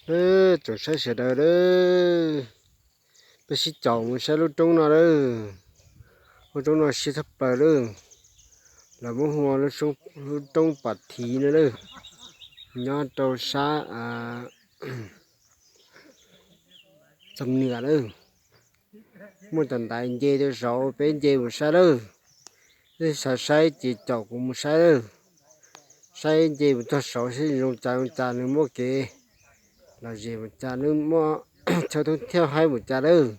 Lawm, tsoom saib sawv daws lawm, peb sib caum mus saib lub roob no lawm. Lub roob no siab tshaj plaws lawm. Lawv muab hu ua lub roob Pas Thiv no lawm, nyob rau sab Txoos Niam lawm. Muaj cov ntaiv nce rau saud, peb nce mus saib lawm. Leej twg xav saib ces caum kuv mus saib lawm. Saib nce mus txog saud seb zoo cas zoo cas, nws muaj kev lom zem mus cas, nws muaj chaw thoob thiab haib mus cas lawm.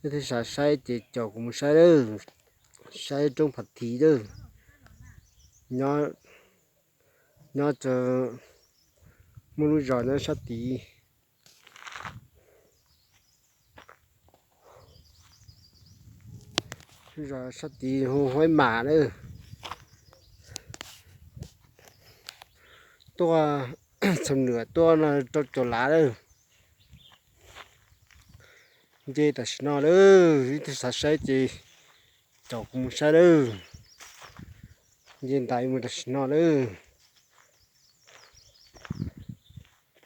Leej twg xav saib ces caum kuv mus saib lawm. Saib roob Pas Thiv lawm. Nyob, nyob, muaj lub zos nyob sab tid. Lub zos sab tid hu Huaib Mam lawm. Tuaj Txoos Niam tuaj no rau Caum Lav lawm. Nce tam sim no lawm, leej twg xav saib ces caum kuv mus saib lawm. Nce ntaiv mus tam sim no lawm.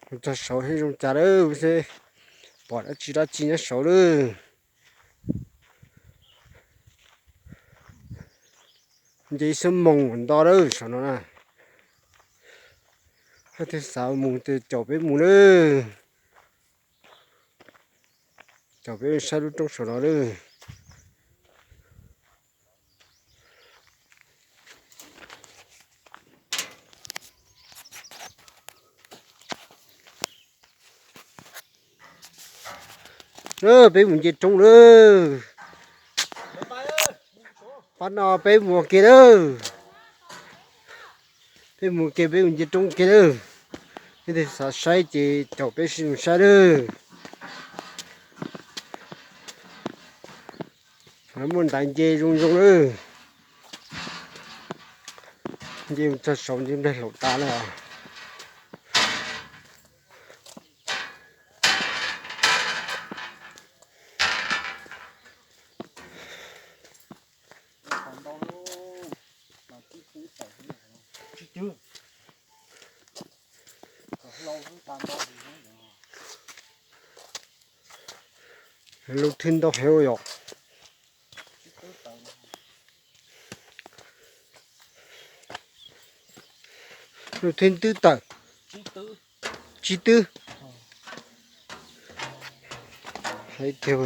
Mus txog saud seb zoo cas lawm, seb pom dab tsi dab tsi nyob saud lawm. Nce ib xuab moos nto lawm saum no na. Leej twg xav mus ces caum peb mus lawm. Caum peb saib lub roob saum no lawm. Peb mus nce roob lawm. Pab no peb mus ua ke lawm. Peb mus ua ke, peb mus nce roob ua ke lawm. Leej twg xav saib ces caum peb mus saib lawm. Muaj ntaiv nce zoo zoo lawm. Nce mus txog saud nce nplaig hlaum tas lawm. Lub thwb ntau heev yom. Lub thwb twb tawm. Tsib twb. Hais tias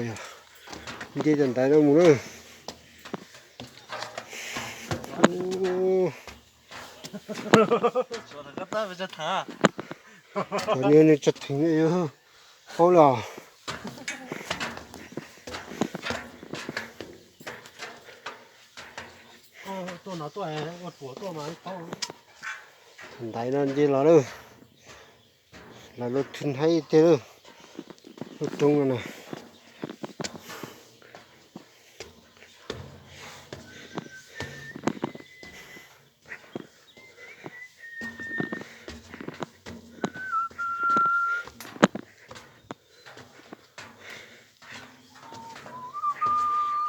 nce cov ntaiv no mus na. Cov niag nws tso theem yuav paub los. Ntaiv no nce los lawm. Lawv lub thwb haib tiag lawm. Lub roob no na.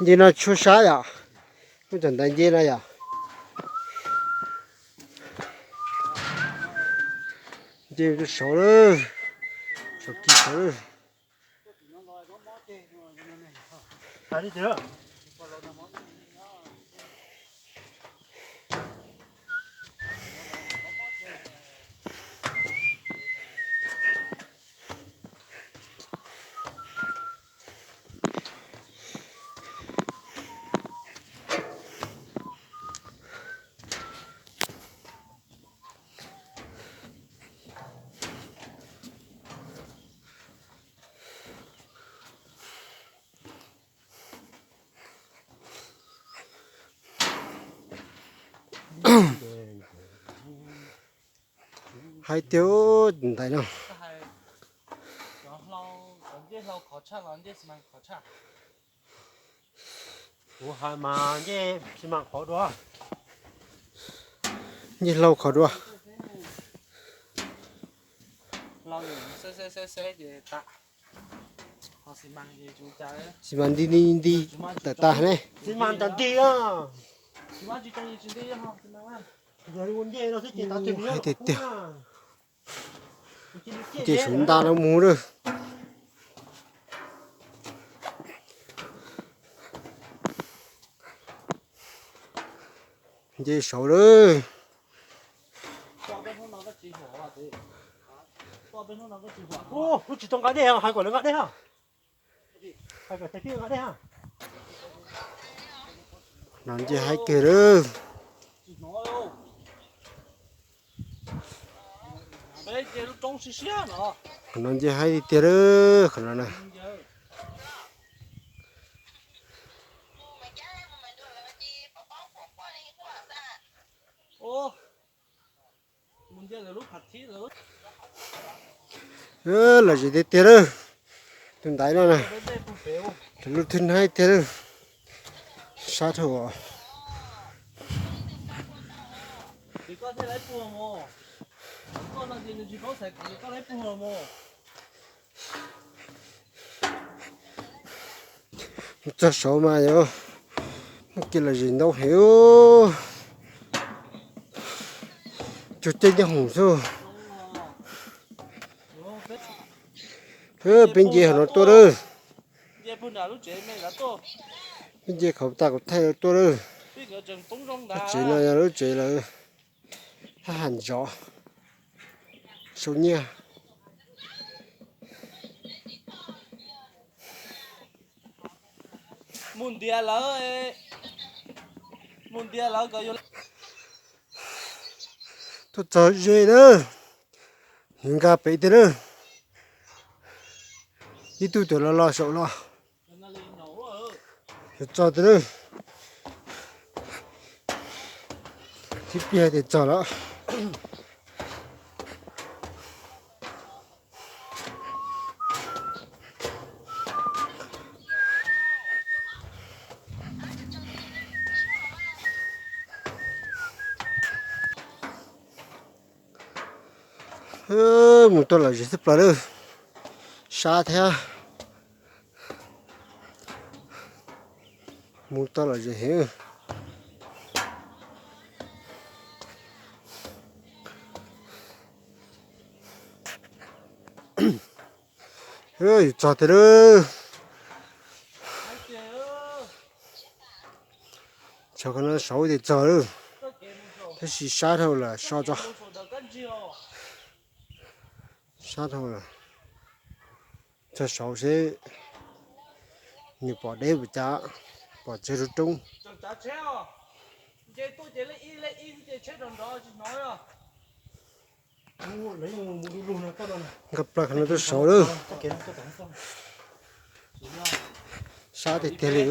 Nce no tshuab sab yom. Muab cov ntaiv nce no yom. Nce rau saud lawm, saum kis saud lawm. Hais tias ntaiv no. Kuv hais mas nce xi mas qhov dua. Nce hlau qhov dua. Xi mas nti nti nti tawm tas ne. Xi mas tas nti. Hais tiag tiag. Nce saum nta no mus lawm. Nce saud lawm. Lub tsis tau nqa dej, hais kom lawv nqa dej. Qhov no nce haib kiag lawm. Qhov no nce haib tiag tiag lawm qhov no na. Lom zem tiag tiag lawm. Tus ntaiv no na, lub thwb hnab tiag lawm. Sab dhau. Mus txog saud mas yog muaj kev lom zem ntau heev. Cuag caij nyob hoom xwb. Peb nce hauv no tuaj lawm. Peb nce qhov tas kom thaij tuaj lawm. Lub tsev no yog lub tsev lawv hab has zov sau nyiaj. Tuaj txog ze lawm, nws nqa pem tiag lawm. Ib tug twb los los saum los. Yuav txog tiag lawm. Tib pliag tias txog lawm. Mus tau lom zem tshaj plaws lawm. Sab thiab. Mus tau lom zem heev. Yus txog tiag lawm. Txog qhov no saud tias txog lawm, tab sis sab dhau lawm so tso. Sab dhau lawm. Txog saud seb nws pom deb puas cas, pom tsev roob roob. Nqa plaws qhov no tuaj saud lawm. Sab tiag tiag li.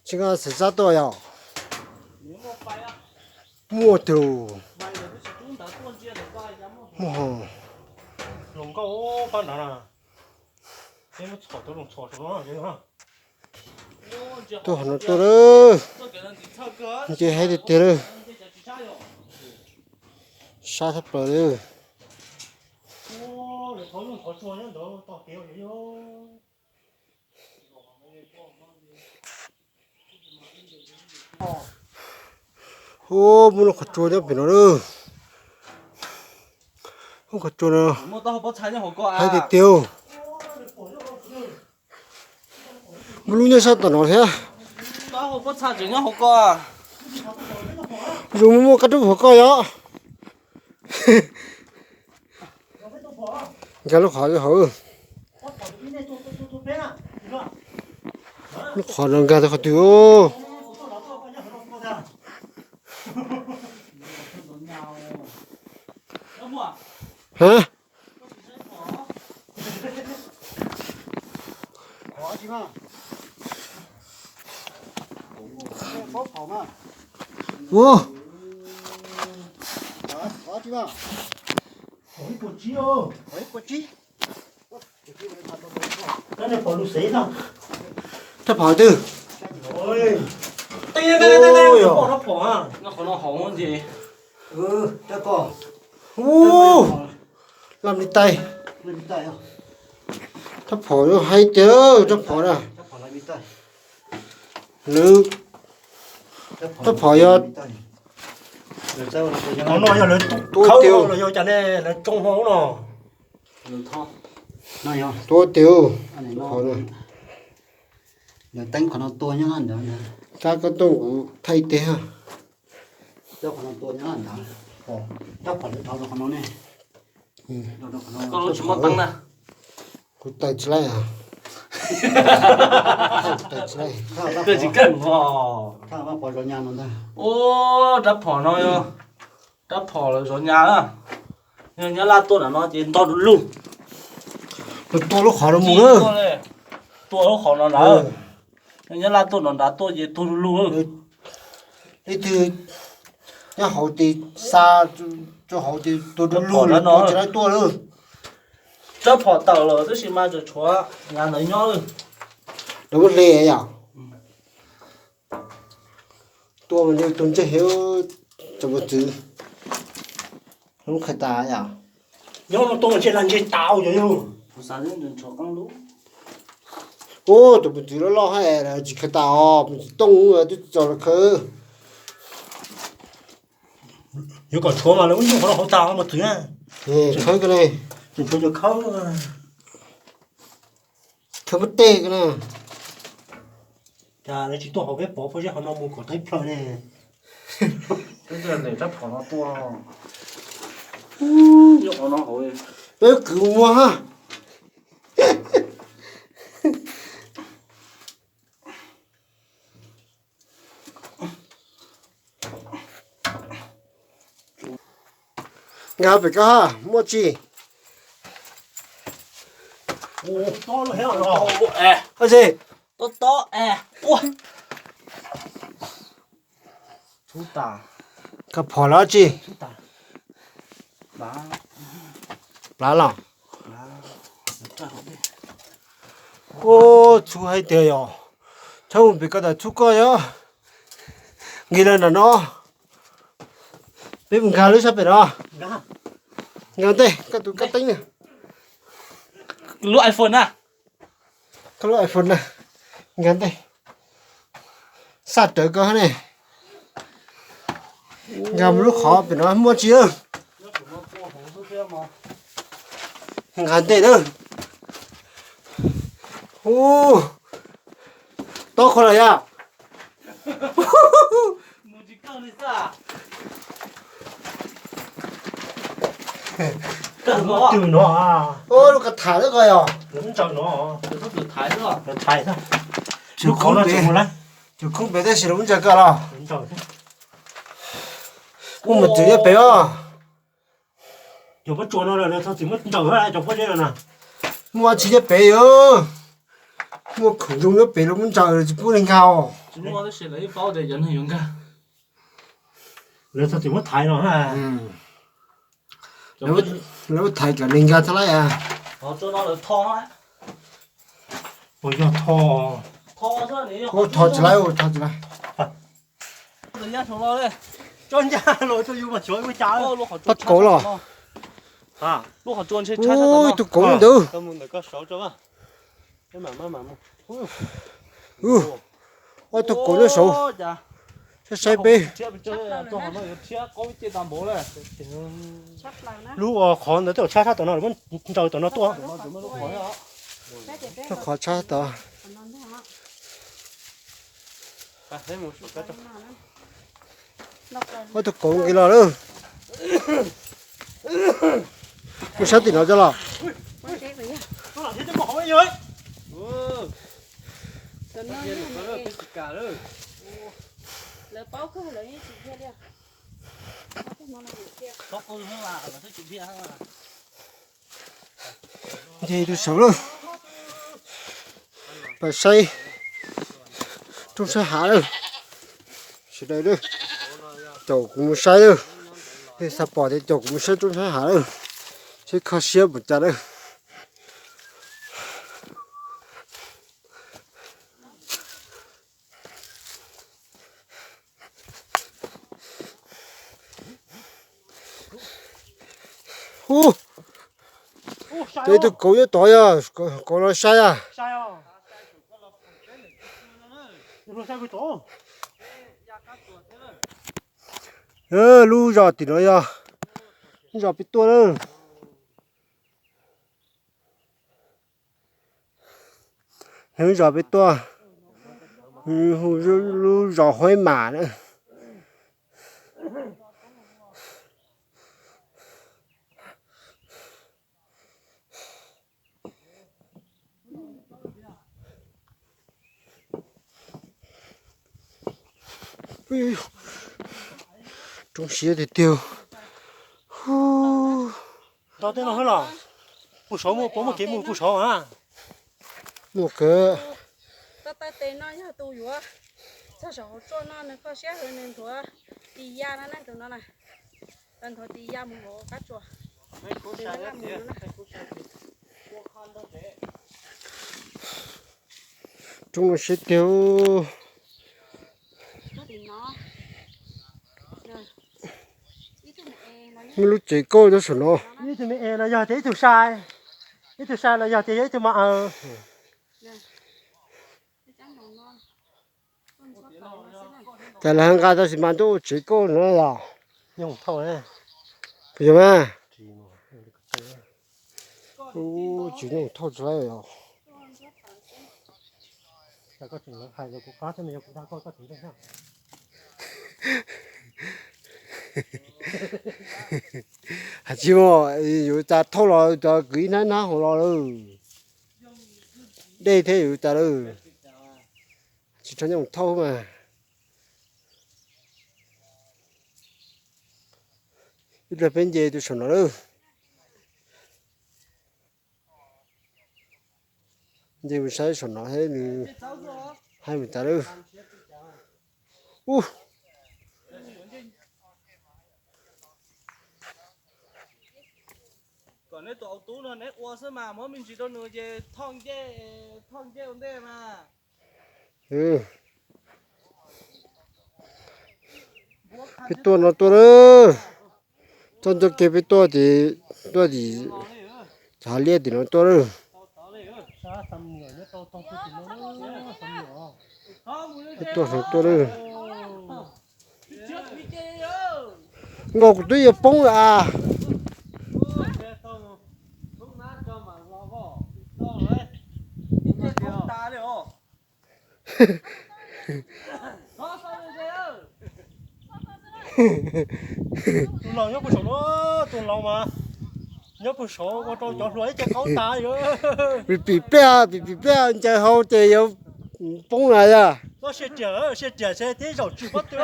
Tsis nqa xav sab tuaj yom. Muaj tus. Muaj ho. Tuaj qhov no tuaj lawm. Nce haib tiag tiag lawm. Sab tshaj plaws li. Ub, muaj lub qhov tsua nyob pem no lawm. Lub qhov tsua no haib tiag tiag. Muaj lub nyob sab tom no thiab. Zoo muaj qab rub hauv koj yom. Nkag lub qhov hauv. Lub qhov no nkag tau qhov twg. Ha? Ua. Rab phom twg? Ub, lam li tais. Rab phom no haib tiag, rab phom na. Lawv Rab phom yog, no yog lawv tua tiag los yog cas ne, lawv tsoo hauv no. Tua tiag. Rab koj tooj kuv thaij tiag. Kuv tawm tsis laij. Tsis laij. Rab phom no yog rab phom lawv zov nyab na. Yog nyab laj tuaj nram no ces nto du lug. Tua lub qhov no mus. Tua lub qhov no na. Yog nyab laj tuaj nram nrad tuaj ces tuag du lug. Leej twg nyob hauv ces xa rau hauv ces tuag du lug, tua tsis laij tuaj lawm. Rab phom tawm lawm tab sis mas tseem tshuav nyab ntawd nyob lawm. Lawv muab hle yom. Tua mas li tus ntsej heev, tus mus txwv. Lub qhia tas yom. Nyob no tuaj mas ntshe lag ntseg tas yog. Ub, tus mus txwv loj loj hais tsis khaws tas os, mus txwv tooj twb tsis txaus los khaws. Yuav kom tshuav mas lawv muab nyuj qhov no hauv tas mus txwv na. Khawb ko ne. Tseem tshuav cov khawb. Khawb muab tej ko na. Cas lawv tsis tuaj hauv peb pov pob zeb hauv no mus kom tau ib plhaw ne. Peb rab phom no tuaj. Nyob qhov no hauv. Peb kwv muag ha. Nkag pem ko ha, muaj tsi? Tob tob, ua, koj phom lawm tsi? Plav los. Ua, txhub hais tiag yom. Txhob mus pem ko tas txhub koj yom. Nkig lawm nram no. Peb mus nkag lub sab pem no. Nkag ntej, koj tus kab teeb na. Lub iPhone na. Koj lub iPhone na. Nkag ntej. Xaj rawv koj ne. Nkag mus lub qhov pem no muaj tsi lawm. Nkag ntej na. Ub, tob qhov lawm yom. Ub, lub ko tham lawm ko yog. Lub khoob pem, tus khoob pem tab sis lawv muab ntsaws koj los. Ub, mus txwv nyob pem os. Muaj tsi nyob pem yom. Muaj khoom zoo nyob pem lawv muab ntsaws tsis pub li nkag os. Lawv thaiv kom nws nkag txhob laib. Ua, thov tsis laib, thov tsis laib. Tab kauv los. Ub, ib tug kauv ntawd. Ob tug kauv nyob saud. Saib saib peb. Lub qhov ntawd twb tshab sab tom no, muab ntsaws tom no tuaj. Qhov tshab tod. Ob tug kauv nqis los lawm. Mus saib tim no cov los. Nthe tus saud lawm. Pais saib roob saib hav lawm. Sawv daws lawm, caum kuv mus saib lawm. Nej xav pom ces caum kuv mus saib roob saib hav lawm, seb kho siab npaum cas lawm. Ub, ib tug kauv nyob tod yog kauv los sai a. Lub zos tim no yog lub zos peb tuaj lawm. Lub zos peb tuaj, hu lub zos Huaib Mam na. Roob siab tiag tiag. Nto tej no los, pug saud, puas muaj kev mus pug saud a? Muaj kawg. Tau taw tes no yog tus yuav txog saum hauv tsua no, nws kho siab heev, nws nthuav tis ya no na, tus no na. Tau nthuav tis ya mus hauv qab tsua. Roob no siab tiag. Muaj lub tsev kauj nyob saum no. Ib tug me es los yog tias ib tug sai, ib tug sai los yog tias yog ib tug ma aw. Cas lawv nqa tau sis mas tuaj ua tsev kauj no los? Puas yog mas? Tsis nyuj thauj tsis laib os. Hais tsis muaj, yuav cas thauj los cov kwv ib hnab hnab hauv los lawm. Dej thiab yuav cas lawm. Tsis tshua nyuj thauj mas. Ib pliag peb nce tus saum no lawm. Nce mus saib saum no thiab nws hais mus cas lawm. Ub. Kom neb tus au tub no neb ua xwb mas muab me ntsis rau nws ces thoj ncej, thoj ncej ua ntej mas. Peb tuaj no tuaj lawm. Txoj ncauj kev peb tuaj ces tuaj tim hav liaj tim no tuaj lawm. Peb tuaj no tuaj lawm. Nkaus kuv twb yuav poob lawm as. Tus laus nyob puag saum no, tus laus mas nyob puag saum ua rau cov hluas ib ce qaub tas. Pim pim pliaj, pim pim pliaj, ncaws hau ces yuav poob na yog. Siab riam, siab riam ces tib zaug tsis pob tw.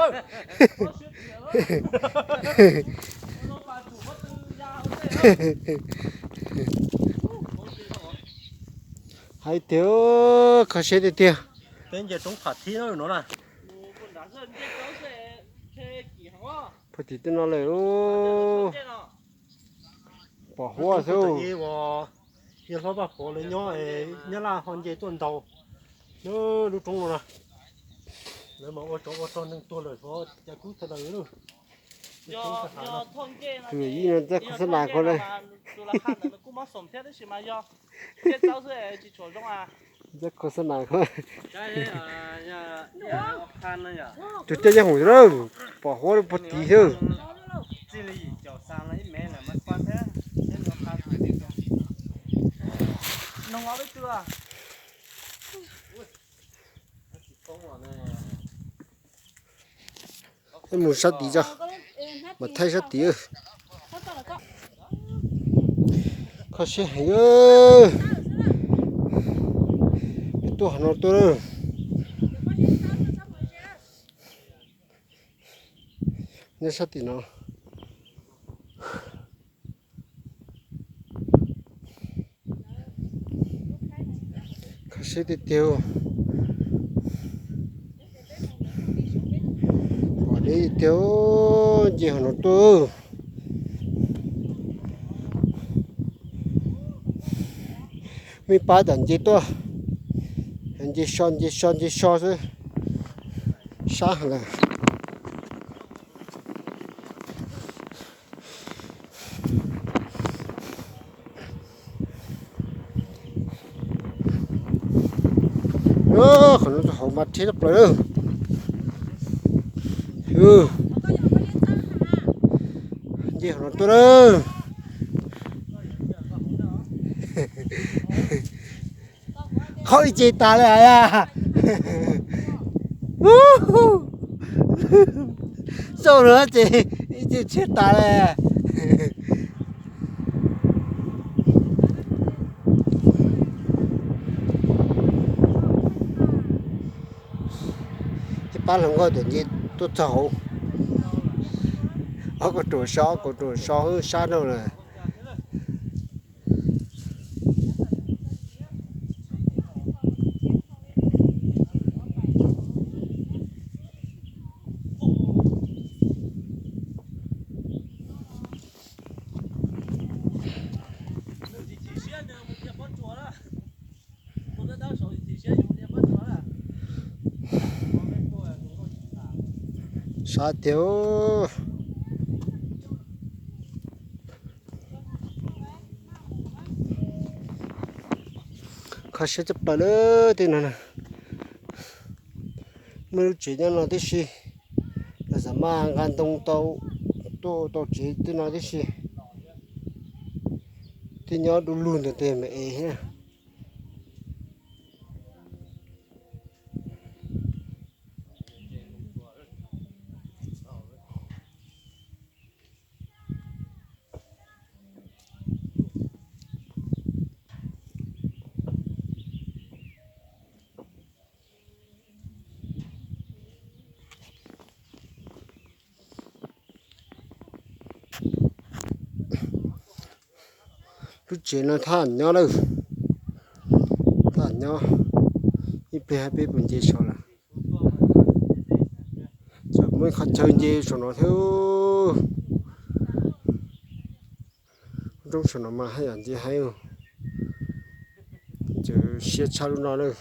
Hais tiag, kho siab tiag tiag. Peb nce roob pham thib no na. Puag tim tej no lawm. Pom huab xwb. Yawg hlob Vaj Pov lawv nyob Nyab Laj ho nce tuaj ntaus lub roob no na. Lawv mas ua tsov ua rog neeg tuag lawm xyov cas kub tag lawm. Tus yij no txawj kho xab nas kho li. Txawj kho xab nas kho. Tus coj yeej hoom lawm, pom huab lub puag tid xwb. Mus sab tid tso, mas thaij sab tid. Kho siab heev. Tuaj hov no tuaj. Nyob sab tim no. Kho siab tiag tiag. Pom deb tiag, nce hov no tuaj. Me pab tam nce tuaj, nce so nce so nce so xwb, sab heev lawm. Qhov no hauv mas rhiab tshaj plaws lawm. Tus nce hauv no tuaj lawm. Qhov ib ce tas li yam. Xauj no ces ib ce tshiab tas li. Ib pab hluas nkauj tuaj nce tuaj txog hauv. Ob kaum ruam so, ob kaum ruam so sab no lawm. Sab tiag. Kho siab tshaj plaws lawm tej no na. Muaj lub tsev nyob no tib si, lawv xav maj nqa ntoo tau, tuaj tau tsev tej no tib si. Twb nyob du lug ntawd tes me es thiab. Lub tsev no thaj nyob lawm, thaj nyob, ib pliag peb puas nce saum lawm. Txawm muaj ib qhov chaw nce saum no thiab. Roob saum no mas haj yam nce heev, txawm siab tshaj lub no lawm.